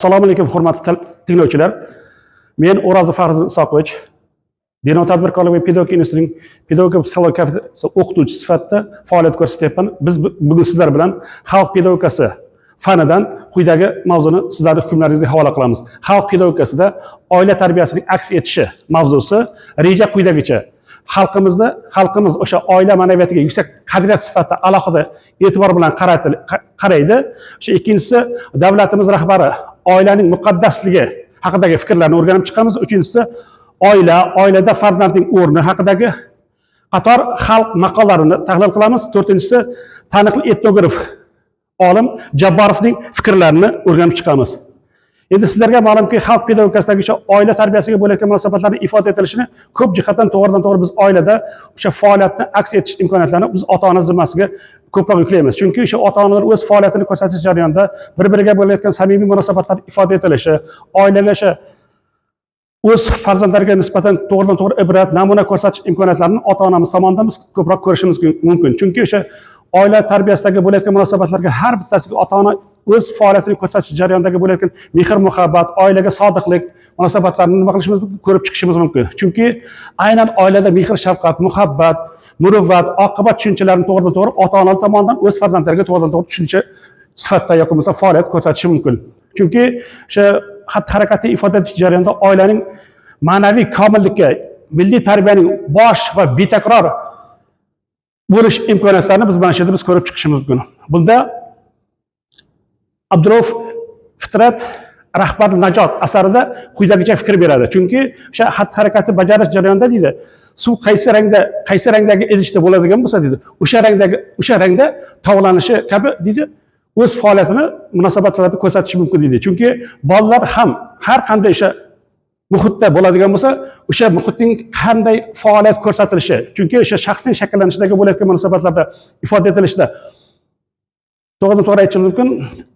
Assalomu alaykum, hurmatli tinglovchilar. Men O'rozov Faxriddin Isoqovich, Denov tadbirkorlik va pedagogika institutining pedagogika psixologiya kafedrasi o'qituvchisi sifatida faoliyat ko'rsatyapman. Biz bugun sizlar bilan xalq pedagogikasi fanidan quyidagi mavzuni sizlarning hukmlaringizga havola qilamiz. Xalq pedagogikasida oila tarbiyasining aks etishi mavzusi. Reja quyidagicha: xalqimizda, xalqimiz o'sha oila ma'naviyatiga yuksak qadriyat sifatida alohida e'tibor bilan qaraydi. O'sha ikkinchisi, davlatimiz rahbari oilaning muqaddasligi haqidagi fikrlarni o'rganib chiqamiz. Uchinchisi, oila, oilada farzandning o'rni haqidagi qator xalq maqollarini tahlil qilamiz. To'rtinchisi, taniqli etnograf olim Jabborovning fikrlarini o'rganib chiqamiz. Endi sizlarga ma'lumki, xalq pedagogikasidagi o'sha oila tarbiyasiga bo'layotgan munosabatlarni ifoda etilishini ko'p jihatdan to'g'ridan to'g'ri biz oilada o'sha faoliyatni aks etish imkoniyatlarini biz ota ona zimmasiga ko'proq yuklaymiz. Chunki o'sha ota onalar o'z faoliyatini ko'rsatish jarayonida bir biriga bo'layotgan samimiy munosabatlar ifoda etilishi, oilaga o'sha o'z farzandlariga nisbatan to'g'ridan to'g'ri ibrat, namuna ko'rsatish imkoniyatlarini ota onamiz tomonidan biz ko'proq ko'rishimiz mumkin. Chunki o'sha oila tarbiyasidagi bo'layotgan munosabatlarga har bittasiga ota ona o'z faoliyatini ko'rsatish jarayonidagi bo'layotgan mehr muhabbat, oilaga sodiqlik munosabatlarini nima qilishimiz mumkin? Ko'rib chiqishimiz mumkin. Chunki aynan oilada mehr, shafqat, muhabbat, muruvvat, oqibat tushunchalarini to'g'ridan to'g'ri ota ona tomonidan o'z farzandlariga to'g'ridan to'g'ri tushuncha sifatida yoki bo'lmasa faoliyat ko'rsatishi mumkin. Chunki o'sha xatti harakatni ifoda etish jarayonida oilaning ma'naviy komillikka, milliy tarbiyaning bosh va betakror bo'lish imkoniyatlarini biz mana shu yerda biz ko'rib chiqishimiz mumkin. Bunda Abdurauf Fitrat "Rahbar najot" asarida quyidagicha fikr beradi. Chunki o'sha xatti harakatni bajarish jarayonida, deydi, suv qaysi rangda, qaysi rangdagi idishda bo'ladigan bo'lsa, deydi, o'sha rangdagi, o'sha rangda tovlanishi kabi, deydi, o'z faoliyatini munosabatlarda ko'rsatishi mumkin, deydi. Chunki bolalar ham har qanday o'sha muhitda bo'ladigan bo'lsa, o'sha muhitning qanday faoliyat ko'rsatilishi, chunki o'sha shaxsning shakllanishidagi bo'layotgan munosabatlarda ifoda etilishida to'g'ridan to'g'ri aytishim mumkin,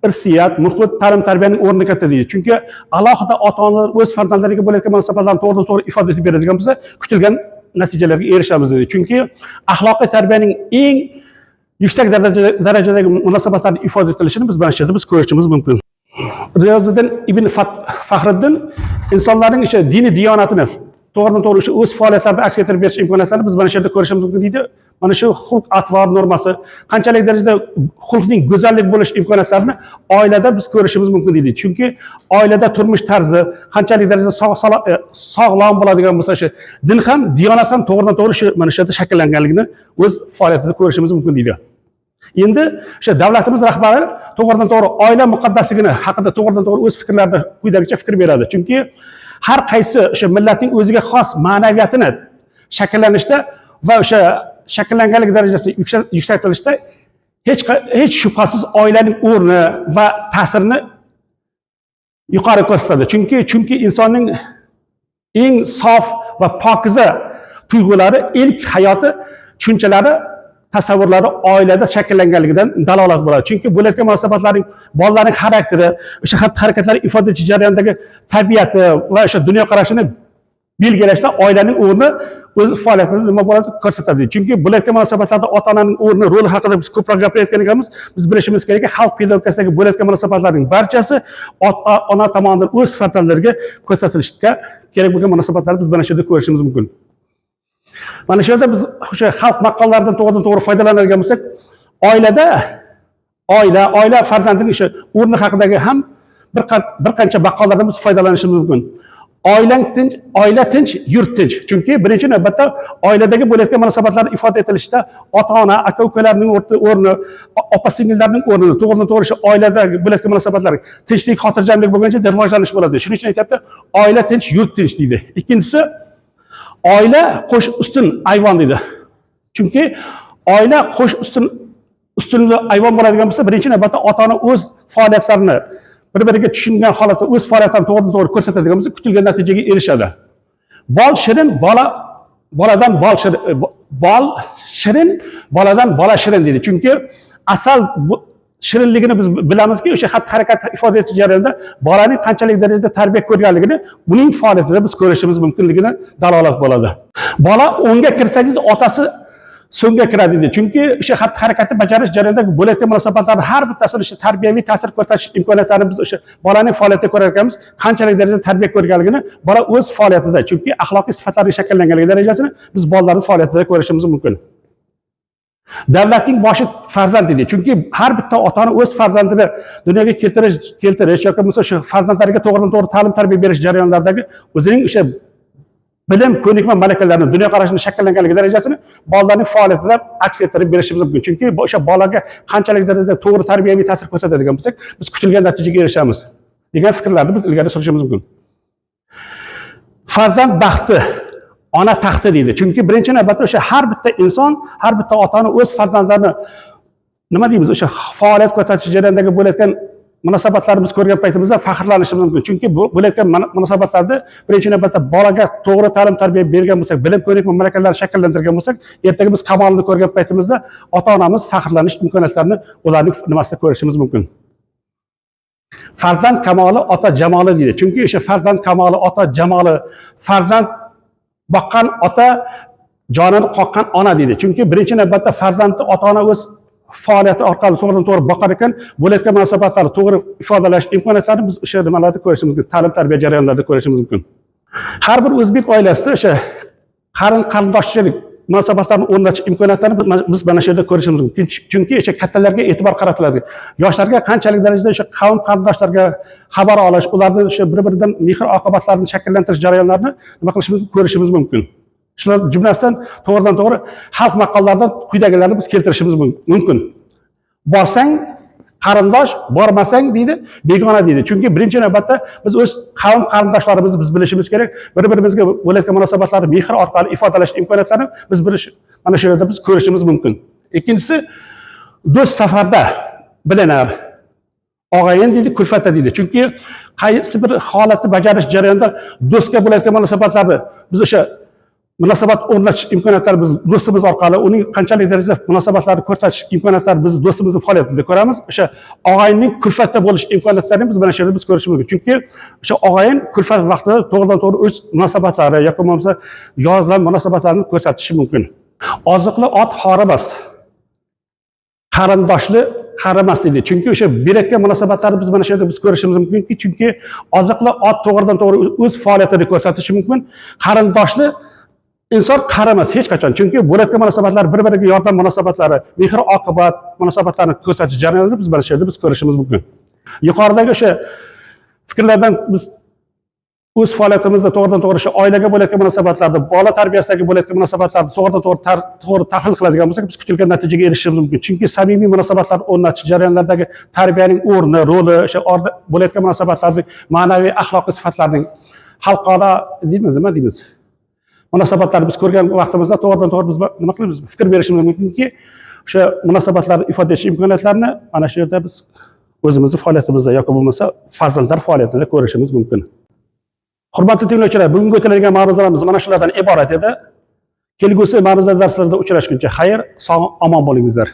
irsiyat, muhit, ta'lim tarbiyaning o'rni katta, deydi. Chunki alohida ota onalar o'z farzandlariga bo'layotgan munosabatlarni to'g'ridan to'g'ri ifoda etib beradigan bo'lsa, kutilgan natijalarga erishamiz, deydi. Chunki axloqiy tarbiyaning eng yuksak darajadagi munosabatlarni ifoda etilishini biz mana shu yerda biz ko'rishimiz mumkin. Riyoziddin ibn Faxriddin insonlarning o'sha dini diyonatini to'g'ridan to'g'ri o'sha o'z faoliyatlarida aks ettirib berish imkoniyatlarini biz mana shu yerda ko'rishimiz mumkin, deydi. Mana shu xulq atvor normasi, qanchalik darajada xulqning go'zallik bo'lish imkoniyatlarini oilada biz ko'rishimiz mumkin, deydi. Chunki oilada turmush tarzi qanchalik darajada sog'lom bo'ladigan bo'lsa, o'sha din ham, diyonat ham to'g'ridan to'g'ri shu mana shu yerda shakllanganligini o'z faoliyatida ko'rishimiz mumkin, deydi. Endi o'sha davlatimiz rahbari to'g'ridan to'g'ri oila muqaddasligini haqida to'g'ridan to'g'ri o'z fikrlarida quyidagicha fikr beradi. Chunki har qaysi o'sha millatning o'ziga xos ma'naviyatini shakllanishda va o'sha shakllanganlik darajasi yuksaltirishda hech shubhasiz oilaning o'rni va ta'sirini yuqori ko'rsatadi. Chunki insonning eng sof va pokiza tuyg'ulari, ilk hayoti tushunchalari, tasavvurlari oilada shakllanganligidan dalolat bo'ladi. Chunki bo'layotgan munosabatlarning bolalarning xarakteri, o'sha xatti harakatlari ifoda etish jarayonidagi tabiati va o'sha dunyoqarashini belgilashda oilaning o'rni o'z faoliyatini nima bo'ladi, ko'rsatadi. Chunki bo'layotgan munosabatlarda ota onaning o'rni, roli haqida biz ko'proq gapirayotgan ekanmiz, biz bilishimiz kerakki, xalq pedagogikasidagi bo'layotgan munosabatlarning barchasi ota ona tomonidan o'z farzandlariga ko'rsatilishga kerak bo'lgan munosabatlarni biz mana shu yerda ko'rishimiz mumkin. Mana shu yerda biz o'sha xalq maqollaridan to'g'ridan to'g'ri foydalanadigan bo'lsak, oilada oila farzandining o'sha o'rni haqidagi ham bir qancha maqollardan biz foydalanishimiz mumkin. Oilang tinch, oila tinch, yurt tinch. Chunki birinchi navbatda oiladagi bo'layotgan munosabatlar ifoda etilishida ota ona, aka ukalarning o'rni, opa singillarning o'rnini to'g'ridan to'g'ri shu oiladagi bo'layotgan munosabatlar tinchlik, xotirjamlik bo'lguncha rivojlanish bo'ladi. Shuning uchun aytyapti, oila tinch, yurt tinch, deydi. Ikkinchisi, oila qo'sh ustun ayvon, deydi. Chunki oila qo'sh ustunli ayvon bo'ladigan bo'lsa, birinchi navbatda ota ona o'z faoliyatlarini bir biriga tushungan holatda o'z faoliyatlarini to'g'ridan to'g'ri ko'rsatadigan bo'lsa, kutilgan natijaga erishadi. Bol shirin, bola boladan bol shirin, bol shirin, boladan bola shirin, deydi. Chunki asal shirinligini biz bilamizki, o'sha xatti harakat ifoda etish jarayonida bolaning qanchalik darajada tarbiya ko'rganligini uning faoliyatida biz ko'rishimiz mumkinligini dalolat bo'ladi. Bola 10ga kirsa, deydi, otasi So'ngga kiradi deydi. Chunki o'sha xatti harakatni bajarish jarayonida bo'layotgan munosabatlarni har bittasini o'sha tarbiyaviy ta'sir ko'rsatish imkoniyatlarini biz o'sha bolaning faoliyatida ko'rar ekanmiz, qanchalik darajada tarbiya ko'rganligini bola o'z faoliyatida, chunki axloqiy sifatlarga shakllanganligi darajasini biz bolalarning faoliyatida ko'rishimiz mumkin. Davlatning boshi farzand deydi. Chunki har bitta ota-ona o'z farzandini dunyoga keltirish yoki bo'lmasa shu farzandlariga to'g'ridan to'g'ri ta'lim tarbiya berish jarayonlaridagi o'zining o'sha bilim, ko'nikma, malakalarini, dunyoqarashini shakllanganligi darajasini bolalarning faoliyatida aks ettirib berishimiz mumkin. Chunki o'sha bolaga qanchalik darajada to'g'ri tarbiyaviy ta'sir ko'rsatadigan bo'lsak, biz kutilgan natijaga erishamiz degan fikrlarni biz ilgari surishimiz mumkin. Farzand baxti ona taxti deydi. Chunki birinchi navbatda o'sha har bitta inson, har bitta ota-ona o'z farzandlarini, nima deymiz, o'sha faoliyat ko'rsatish jarayonidagi bo'layotgan munosabatlarni biz ko'rgan paytimizda faxrlanishimiz mumkin. Chunki bu bo'layotgan munosabatlarda birinchi navbatda bolaga to'g'ri ta'lim tarbiya bergan bo'lsak, bilim, ko'nikma, malakalarni shakllantirgan bo'lsak, ertaga biz kamolini ko'rgan paytimizda ota-onamiz faxrlanish imkoniyatlarini ularning nimasida ko'rishimiz mumkin. Farzand kamoli ota jamoli deydi. Chunki o'sha farzand kamoli ota jamoli, farzand boqqan ota jonini qoqqan ona deydi. Chunki birinchi navbatda farzandni ota-ona o'z faoliyati orqali to'g'ridan to'g'ri boqar ekan, bo'layotgan munosabatlarni to'g'ri ifodalash imkoniyatlarini biz o'sha nimalarda ko'rishimiz mumkin, ta'lim tarbiya jarayonlarida ko'rishimiz mumkin. Har bir o'zbek oilasida o'sha qarin qarindoshchilik munosabatlarni o'rnatish imkoniyatlarini biz mana shu yerda ko'rishimiz mumkin. Chunki o'sha kattalarga e'tibor qaratiladi. Yoshlarga qanchalik darajada o'sha qavm qarindoshlarga xabar olish, ularni o'sha bir-biridan mehr oqibatlarini shakllantirish jarayonlarini nima qilishimiz, ko'rishimiz mumkin. Shular jumlasidan to'g'ridan to'g'ri xalq maqollaridan quyidagilarni biz keltirishimiz mumkin. Borsang qarindosh, bormasang deydi, begona deydi. Chunki birinchi navbatda biz o'z qavm qarindoshlarimizni biz bilishimiz kerak. Bir-birimizga bo'layotgan munosabatlarni mehr orqali ifodalash imkoniyatlarini biz bilish, mana shu yerda biz ko'rishimiz mumkin. Ikkinchisi, do'st safarda bilinar, og'ayin deydi kulfatda deydi. Chunki qaysi bir holatni bajarish jarayonida do'stga bo'layotgan munosabatlarni biz o'sha munosabat o'rnatish imkoniyatlari biz do'stimiz orqali uning qanchalik darajada munosabatlarni ko'rsatish imkoniyatlarini biz do'stimizni faoliyatida ko'ramiz. O'sha og'ayinning kulfatda bo'lish imkoniyatlarini biz mana shu yerda biz ko'rishimiz mumkin. Chunki o'sha og'ayin kulfat vaqtida to'g'ridan to'g'ri o'z munosabatlari yoki bo'lmasa yordam munosabatlarini ko'rsatishi mumkin. Oziqli ot horimas, qarindoshli qarimas deydi. Chunki o'sha berayotgan munosabatlarni biz mana shu yerda biz ko'rishimiz mumkinki, chunki oziqli ot to'g'ridan to'g'ri o'z faoliyatini ko'rsatishi mumkin, qarindoshli inson qarimas hech qachon. Chunki bo'layotgan munosabatlar bir biriga yordam munosabatlari, mehr oqibat munosabatlarini ko'rsatish jarayonida biz mana shu yerda biz ko'rishimiz mumkin. Yuqoridagi o'sha fikrlardan biz o'z faoliyatimizda to'g'ridan to'g'ri o'sha oilaga bo'layotgan munosabatlarni, bola tarbiyasidagi bo'layotgan munosabatlarni to'g'ridan to'g'ri to'g'ri tahlil qiladigan bo'lsak, biz kutilgan natijaga erishishimiz mumkin. Chunki samimiy munosabatlar o'rnatish jarayonlaridagi tarbiyaning o'rni, roli, o'sha bo'layotgan munosabatlarning ma'naviy axloqiy sifatlarning xalqaro deymiz, nima deymiz, munosabatlarni biz ko'rgan vaqtimizda to'g'ridan to'g'ri biz nima qilamiz, fikr berishimiz mumkinki, o'sha munosabatlarni ifoda etish imkoniyatlarini mana shu yerda biz o'zimizni faoliyatimizda yoki bo'lmasa farzandlar faoliyatida ko'rishimiz mumkin. Hurmatli tinglovchilar, bugungi o'tiladigan ma'ruzalarimiz mana shulardan iborat edi. Kelgusi ma'ruza darslarida uchrashguncha xayr, sog' omon bo'lingizlar.